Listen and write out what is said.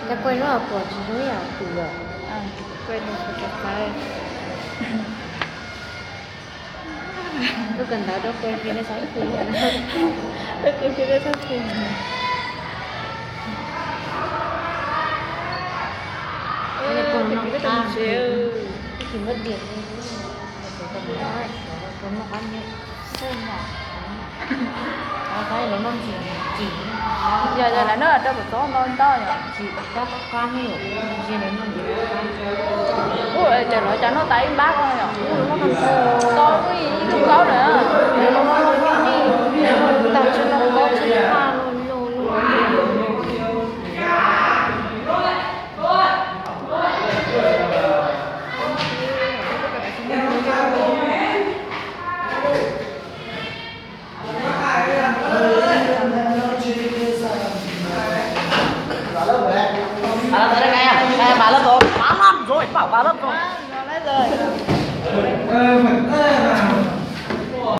Cov kuaj no pom tsis zoo ib yam twg os. Kuaj no tsis tau. Tus kawm ntawv rau kuaj fij ne sab fij. Rau kuaj fij ne sab fij. Tus no qab, tus no diam, tus no qab nyuj. Yog yog lawv noj rau kom txob ntau ntau yom. Ub, ces lawv cas noj tas ib npab ko yom. Tau ib lub kaub lawm. Vào lớp rồi đấy, các em, các em vào lớp rồi, tám năm rồi, bảo vào lớp rồi.